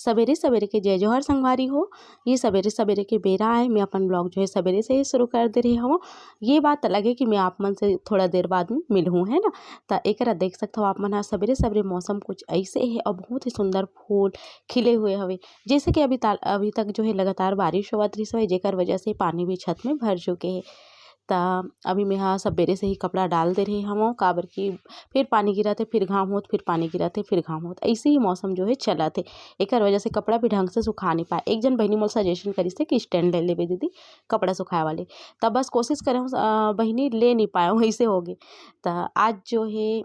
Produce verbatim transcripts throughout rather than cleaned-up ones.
सबेरे सबेरे के जय जोहार संगवारी हो। ये सबेरे सबेरे के बेरा आय, मैं अपन vlog जो है सबेरे से ही शुरू कर दे रही हूँ। ये बात अलग है कि मैं आप मन से थोड़ा देर बाद में मिलहूँ, है ना। त एकरा देख सकत हो आप मन ह, सबेरे सबेरे मौसम कुछ ऐसे है और बहुत ही सुंदर फूल खिले हुए हवे। जैसे कि अभी ताल-, अभी तक जो है लगातार बारिश होवत रहिस हवे, जेकर वजह से पानी भी छत में भर चुके है। त अभी मैं हा सबेरे से ही कपड़ा डाल दे रहे हवं, काबर कि फिर पानी गिरत हे, फिर घाम होत, फिर पानी गिरत हे, फिर घाम होत, ऐसे ही मौसम जो है चलत हे। एकर वजह से कपड़ा भी ढंग से सुखा नहीं पाए। एक जन बहिनी मोला suggestion करिस हे कि stand ले लेबे दीदी कपड़ा सुखाए वाले, त बस कोशिश करे हूँ, अ, बहिनी ले नहीं पाए हूँ, ऐसे हो गए। त आज जो है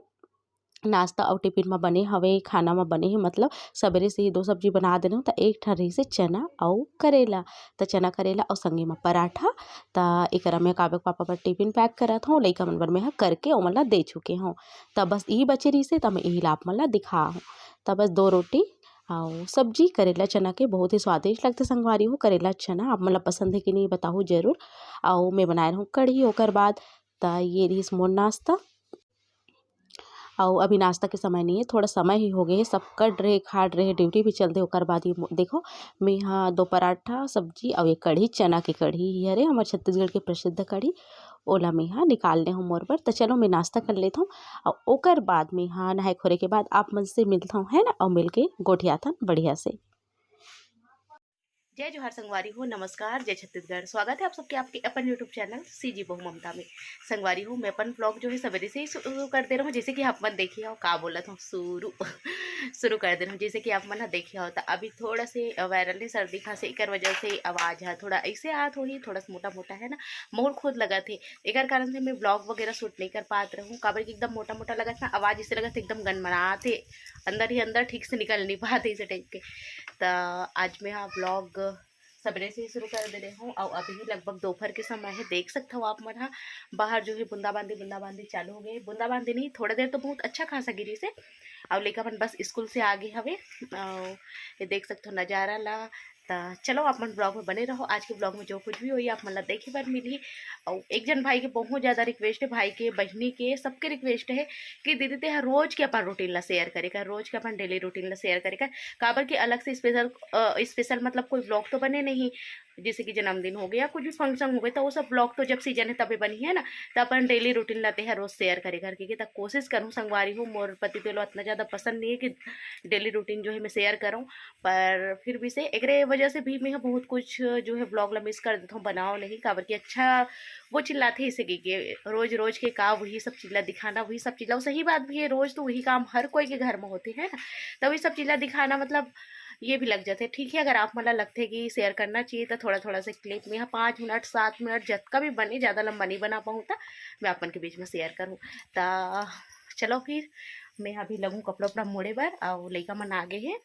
नाश्ता अउ टिफिन म बने हवे, खाना म बने हे, मतलब सबेरे से ही दो सब्जी बना देना हूँ। त एक ठन रहिस हे चना अउ करेला, त चना करेला अउ संगे म पराठा। त एकरा मैं काव्य के पापा बर टिफिन pack करत हूँ, लइका मन बर मैं ह करके ओमन ला दे चुके हूँ। त बस इही बचे रहिस हे, त मैं इही ला आप मन ला दिखा हूँ। त बस दो रोटी अउ सब्जी करेला चना के बहुत ही स्वादिष्ट लगथे संगवारी हो। करेला चना आप मन ला पसंद है कि नहीं बताहू जरूर। अउ मैं बनाए रहूँ कढ़ी ओकर बाद। त ये रहिस मोर नाश्ता। अउ अभी नाश्ता के समय नहीं है, थोड़ा समय ही हो गए है, सब कट रहे, खाट रहे, ड्यूटी भी चलते, ओकर बाद ये मो-, देखो, मैं यहाँ दो पराठा सब्जी अउ एक कढ़ी, चना के कढ़ी ही हरे, हमर छत्तीसगढ़ के प्रसिद्ध कढ़ी, ओला मैं यहाँ निकाल ले हूँ मोर बर। त चलो मैं नाश्ता कर लेत हूँ, अउ ओकर बाद मैं यहाँ नहाए खोरे के बाद आप मन से मिलत हूँ, है ना, अउ मिलके गोठियाथन बढ़िया से। जय जोहार संगवारी हो, नमस्कार, जय छत्तीसगढ़। स्वागत है आप सबके आपके अपन YouTube चैनल सीजी बहू ममता में। संगवारी हो, मैं अपन vlog जो है सवेरे से ही शुरू कर दे रहा हूँ, जैसे कि आप मन देखे हो, का बोलत हूँ, शुरू शुरू कर दे रहा हूँ। जैसे कि आप मन ह देखे हो, त अभी थोड़ा से viral है सर्दी खांसी, एकर वजह से आवाज है थोड़ा ऐसे आत होही, थोड़ा सा मोटा मोटा है ना, मोर खुद लगत है, एकर कारण से मैं vlog वगैरह shoot नहीं कर पात रहूँ, काबर कि एकदम मोटा मोटा लगत ना, आवाज इसे लगत एकदम गनमनात है, अंदर ही अंदर ठीक से निकल नहीं पाते इसे टाइप के। त आज मैं हा vlog सबेरे से ही शुरू कर दे रहे हूँ। और अभी लगभग दोपहर के समय है, देख सकते हो आप मन हा, बाहर जो है बूंदाबांदी बूंदाबांदी चालू हो गई। बूंदाबांदी नहीं, थोड़ा देर तो बहुत अच्छा खासा गिरी से। और लइका मन बस स्कूल से आ गए हवे। और ये देख सकते हो नज़ारा ला। त चलो आप मन vlog में बने रहो। आज के vlog में जो कुछ भी होई आप मन ला देखे बर मिलही। और एक जन भाई के बहुत ज़्यादा request है, भाई के, बहिनी के, सबके request है कि दीदी ते हर रोज के अपन routine ला share करे कर, रोज के अपन daily routine ला share करे कर। काबर के अलग से special, अ, special मतलब कोई vlog तो बने नहीं, जैसे कि जन्मदिन हो गया, कुछ भी function हो गए, तो वो सब vlog तो जब season है तबे बनी है ना, तो अपन daily routine ला ते हर रोज share करे करके। त कोशिश करूँ संगवारी हो, मोर पति देव ला इतना ज़्यादा पसंद नहीं है कि daily routine जो है मैं share करूँ, पर फिर भी से एकरे वजह से भी मैं बहुत कुछ जो है vlog ला miss कर देता हूँ, बनाओ नहीं, काबर कि अच्छा वो चिल्लाते हैं इसे कि, कि रोज रोज के का वही सब चीज ला दिखाना, वही सब चीज ला। सही बात भी है, रोज तो वही काम हर कोई के घर में होते हैं ना, तो वही सब चीज ला दिखाना मतलब ये भी लग जाते हैं। ठीक है, अगर आप मन ला लगते कि share करना चाहिए तो थोड़ा थोड़ा से clip में यहाँ पाँच मिनट, सात मिनट, जतका भी बने, ज़्यादा लंबा नहीं बना पाऊँ, तो मैं अपन के बीच में share करूँ। तो चलो फिर मैं अभी लगूँ कपड़ा उपड़ा मोड़े बर, और लइका मन आ गए हैं।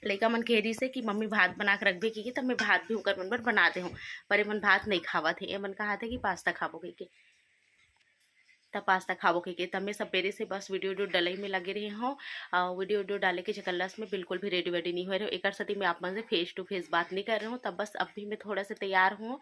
लइका मन कह रही से कि मम्मी भात बना के रखबे की, तब मैं भात भी ओकर मन बर बना दे हूँ, पर ये मन भात नहीं खावत है, ये मन कहा थे कि पास्ता खाबो कह के। तब पास्ता खाबो कह के, तब मैं सबेरे से बस video video डलई में लगे रहे हूँ। और video video डाले के चकल्लस में बिल्कुल भी ready वेडी नहीं हुए रहे, एकर सेती मैं आप मन से face to face बात नहीं कर रहे हूँ। तब बस अब भी मैं थोड़ा सा तैयार हूँ,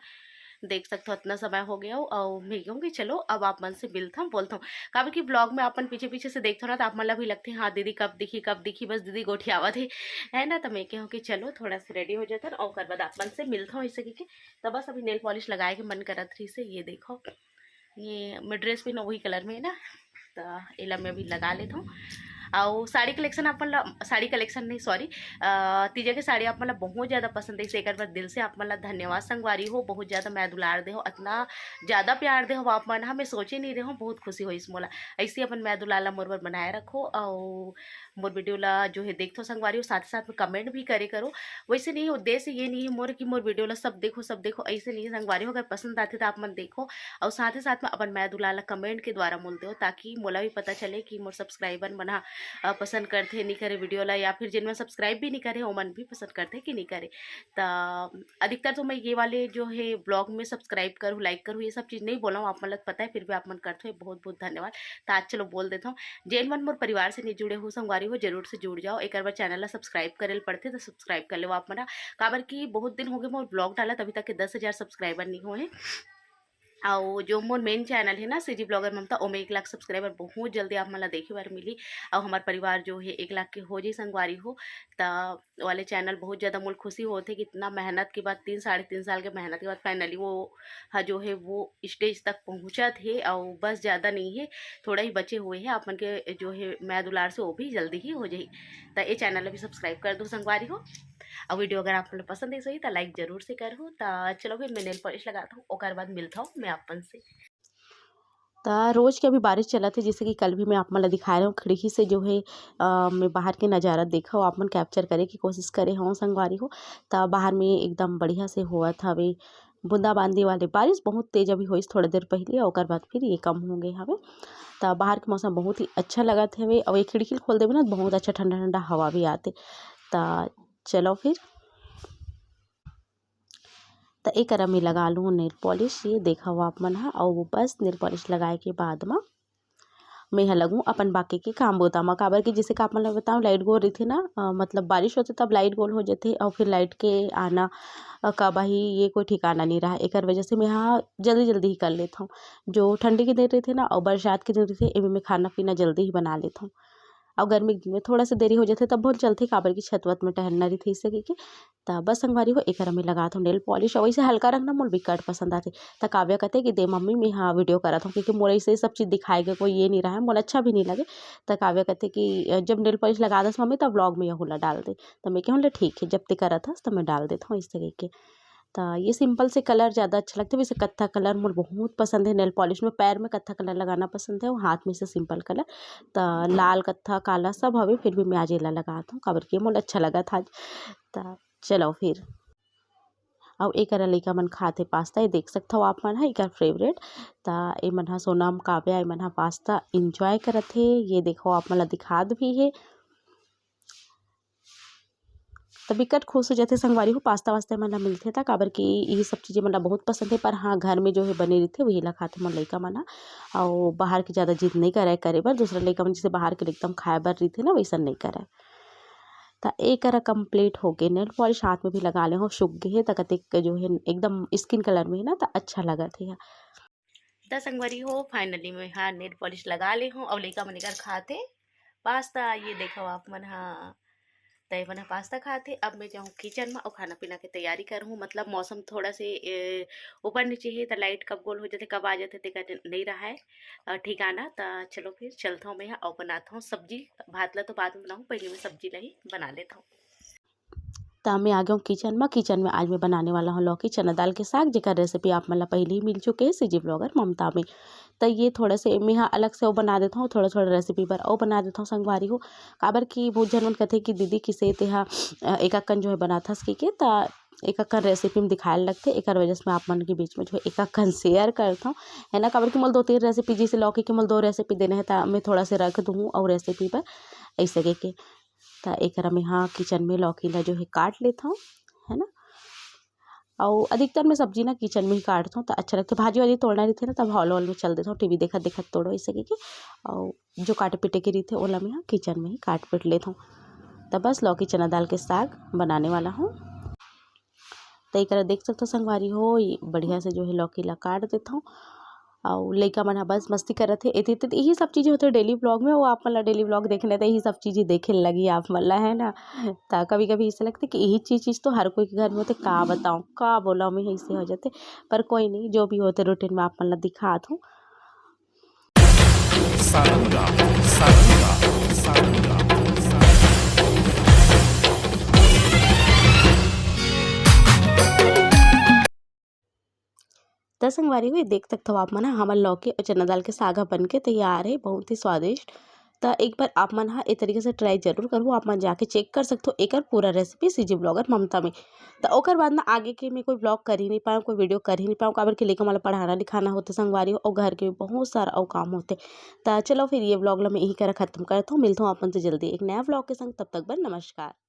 देख सकते हो इतना समय हो गया हो। और मैं कहूँ कि चलो अब आप मन से मिलता हूँ, बोलता हूँ, काबर कि vlog में अपन पीछे पीछे से देखते हो ना, तो आप मन ला भी लगते हैं, हाँ दीदी कब दिखी, कब दिखी, बस दीदी गोठियावत है, है ना। तो मैं कहूँ कि चलो थोड़ा सा ready हो जाता ना, और ओकर बाद आप मन से मिलता हूँ ऐसे कह के। तो बस अभी nail polish लगाए के मन करत रही से, ये देखो, ये मैं dress पहना वही colour में है ना, तो एला मैं अभी लगा लेता हूँ। और साड़ी collection अपन ला, साड़ी collection नहीं, sorry, तीजा के साड़ी आप मन ला बहुत ज़्यादा पसंद है, इसे एक बार दिल से आप मन ला धन्यवाद संगवारी हो, बहुत ज़्यादा मैं दुलार दे हो, इतना ज़्यादा प्यार दे हो आप मन, हाँ मैं सोचे नहीं रहे हो, बहुत खुशी हो इस मोला। ऐसे अपन मैं दुलार ला मोर बर बनाए रखो, और मोर video ला जो है देखथो संगवारी हो, साथ ही साथ में comment भी करे करो। वैसे नहीं, उद्देश्य ये नहीं है मोर कि मोर video ला सब देखो, सब देखो, ऐसे नहीं है संगवारी हो। अगर पसंद आथे तो आप मन देखो, और साथ ही साथ में अपन मैं दुलार ला comment के द्वारा मोल दो, ताकि मोला भी पता चले कि मोर subscriber मन हा, अ, पसंद करथे नहीं करे video ला, या फिर जिन मन subscribe भी नहीं करे ओमन भी पसंद करथे कि नहीं करे। त अधिकतर तो मैं ये वाले जो है vlog में subscribe करूँ, like करूँ, ये सब चीज़ नहीं बोला हूँ, आप मन ला पता है, फिर भी आप मन करते हो, बहुत बहुत धन्यवाद। तो आज चलो बोल देता हूँ, जेन मन मोर परिवार से नहीं जुड़े हो, संगवारी हो, जरूर से जुड़ जाओ। एक बार channel ला subscribe करे ल पड़थे, तो subscribe कर लेवो आप मन हा। काबर कि बहुत दिन हो गए मोर vlog डालत, अभी तक के दस हज़ार subscriber नहीं हुए हैं। अउ जो मोर main channel हे ना, CG Vlogger Mamta, ओमे एक लाख subscriber बहुत जल्दी आप मन ला देखे बर मिली। अउ हमर परिवार जो हे एक लाख के हो जाही संगवारी हो, त वाले channel बहुत ज़्यादा मोल खुशी होत हे कि इतना मेहनत के बाद, तीन, साढ़े तीन साल के मेहनत के बाद finally वो ह जो हे वो stage तक पहुँचत हे। अउ बस ज़्यादा नहीं हे, थोड़ा ही बचे हुए हे, आप मन के जो हे मया दुलार से वो भी जल्दी ही हो जाही। त ये channel ला भी subscribe कर दो संगवारी हो। अउ video अगर आप मन ला पसंद आइस होही त like जरूर से करहू। त चलो फिर मैं nail polish लगात हूँ, ओकर बाद मिलत हूँ मैं आप मन से। त रोज के अभी बारिश चलत हे, जैसे कि कल भी मैं आप मन ला दिखाए रहूँ, खिड़की से जो है अ, मैं बाहर के नजारा देखा हूँ, आप मन capture करे के कोशिश करे हूँ संगवारी हो। त बाहर में एकदम बढ़िया से होवत हवे बूंदाबांदी वाले बारिश, बहुत तेज अभी होइस थोड़ा देर पहले, ओकर बाद फिर ये कम हो गए हवे। त बाहर के मौसम बहुत ही अच्छा लगत हवे, और ये खिड़की खोल देवे ना, बहुत अच्छा ठंडा ठंडा हवा भी आते। त चलो फिर, त एकरा में लगा लूँ nail polish। ये देखा हुआ आप मन हा, और वो बस nail polish लगाए के बाद में मैं ह लगूँ अपन बाकी के काम बूता म, काबर कि जैसे कि आप मन ल बताऊँ, लाइट गोल रहिथे ना, अ, मतलब बारिश होथे तब लाइट गोल हो जथे, अउ फिर लाइट के आना, अ, कब आही, ये कोई ठिकाना नहीं रहा। एकर वजह से मैं ह जल्दी-जल्दी ही कर लेथौं। जो ठंडी के दिन रहिथे ना अउ बरसात के दिन रहिथे, एमे मैं खाना पीना जल्दी ही बना लेथौं। अउ गर्मी के दिन में थोड़ा सा देरी हो जथे, तब भोल चलथे, काबर कि छत वत में टहलना रहिथे, इसे कहिके। त बस संगवारी हो, एकर में लगात हूँ nail polish। अउ वैसे हल्का रंग ना मोल बिकट पसंद आथे। त काव्या कथे कि दे मम्मी, मैं हा video करत हूँ, क्योंकि मोर ऐसे सब चीज दिखाए के कोई ये नहीं रहा है, मोला अच्छा भी नहीं लगे। त काव्या कथे कि, "अ, जब nail polish लगा दस मम्मी, तब vlog में यहू ला डाल दे।" त मैं कहूँ, "ले ठीक है, जब ते करत हस, त मैं डाल देत हूँ," ऐसे कहिके। त ये simple से colour ज़्यादा अच्छा लगथे। वैसे कत्था colour मोर बहुत पसंद है nail polish में, पैर में कत्था colour लगाना पसंद है, और हाथ में से simple colour। त लाल, कत्था, काला सब हवे, फिर भी मैं आज एला लगात हूँ, काबर कि मोला अच्छा लगत आज। त चलो फिर। अउ एकरा लइका मन खात हे pasta, ये देख सकथव आप मन ह, एकर favourite। त ए मन ह, सोनम, काव्या, ए मन ह pasta enjoy करत हे। ये देखो, आप मन ल दिखात भी हे। त बिकट खुश हो जथे संगवारी हो, pasta वास्ता ए मन ल मिलथे त, काबर कि इही सब चीज ए मन ल बहुत पसंद हे। पर हाँ, घर में जो हे बने रहिथे, वही ल खाथे मोर लइका मन ह। अउ बाहर के ज़्यादा जिद नइ करय करे बर, दूसरा लइका मन जैसे बाहर के एकदम खाए बर रहिथे ना, वैसन नइ करय। त एकरा complete हो गे nail polish, हाथ में भी लगा ले हो, सूख गे हे त कतेक जो हे एकदम skin colour में हे ना, त अच्छा लगत हे। त संगवारी हो, finally मैं हा nail polish लगा ले हूँ अउ लइका मन एकर खात हे pasta। ये देखो आप मन हा, त ये मन हा pasta खात हे। अब मैं जाऊँ kitchen में अउ खाना पीना के तैयारी करहूँ। मतलब मौसम थोड़ा से, ए, ऊपर नीचे हे, त light कब गोल हो जाथे, कब आ जाथे, तेकर नहीं रहा है, अ, ठिकाना। त चलो फिर चलत हूँ मैं हा अउ बनात हूँ सब्जी। भात ला तो बाद में बनाऊँ, पहले मैं सब्जी ला ही बना लेत हूँ। त मैं आ गया हूँ kitchen में। Kitchen में आज मैं बनाने वाला हूँ लौकी चना दाल के साग, जेकर recipe आप मन ला पहले ही मिल चुके हे CG Vlogger ममता में। त ये थोड़ा से मैं हा अलग से वो बना देत हूँ, थोड़ा-थोड़ा recipe बर अउ बना देत हूँ संगवारी हो। काबर कि बहुत झन मन कथे कि दीदी किसे ते हा, अ, एक अक्कन जो है बनाथस कहिके, त एक अक्कन recipe में दिखाए लगथे, एकर वजह से मैं आप मन के बीच में जो है एक अक्कन share करत हूँ, है ना। काबर कि मोल दो तीन recipe, जैसे लौकी के मोल दो recipe देने हैं, त मैं थोड़ा से रख दूँ अउ recipe बर, ऐसे कहिके। त एकरा मैं हा kitchen में लौकी ला जो है काट लेत हूँ, है ना। अउ अधिकतर मैं सब्जी ना kitchen में ही काटत हूँ, त अच्छा लगथे। भाजी वाजी तोड़ना रहिथे ना, तब hall hall में चल देत हूँ, TV देखत देखत तोड़ो ऐसे कहिके। अउ जो काटे पीटे के रहिथे, ओला मैं हा kitchen में ही काट पीट लेत हूँ। त बस लौकी चना दाल के साग बनाने वाला हूँ। त एकरा देख सकथो संगवारी हो, ये बढ़िया से जो है लौकी ला काट देत हूँ। अउ लइका मन ह बस मस्ती करत हे। एती, एती, यही सब चीजें होथे daily vlog में, वो आप मन ला daily vlog देखना हे त यही सब चीजें देखे लगी आप मन ला, है ना। त कभी-कभी ऐसे लगथे कि यही चीज, चीज तो हर कोई के घर में होथे, का बताऊँ, का बोला मैं, ऐसे हो जाथे। पर कोई नहीं, जो भी होथे routine में आप मन ला दिखात हूँ। सारंगा, सारंगा, सारंगा, सारंगा। त संगवारी हो, ये देख सकथव आप मन ह, हमर लौकी अउ चना दाल के साग ह बन के तैयार हे, बहुत ही स्वादिष्ट। त एक बार आप मन ह ए तरीके से try जरूर करहू, आप मन जाके check कर सकथव एकर पूरा recipe CG Vlogger ममता में। त ओकर बाद ना आगे के मैं कोई vlog कर ही नहीं पाऊँ, कोई video कर ही नहीं पाऊँ, काबर कि लइका मन ला पढ़ाना लिखाना होथे संगवारी हो, अउ घर के बहुत सारा अउ काम होथे। त चलो फिर ये vlog ला मैं यही करा खत्म करत हूँ, मिलत हूँ आप मन से जल्दी एक नया vlog के संग, तब तक बर नमस्कार।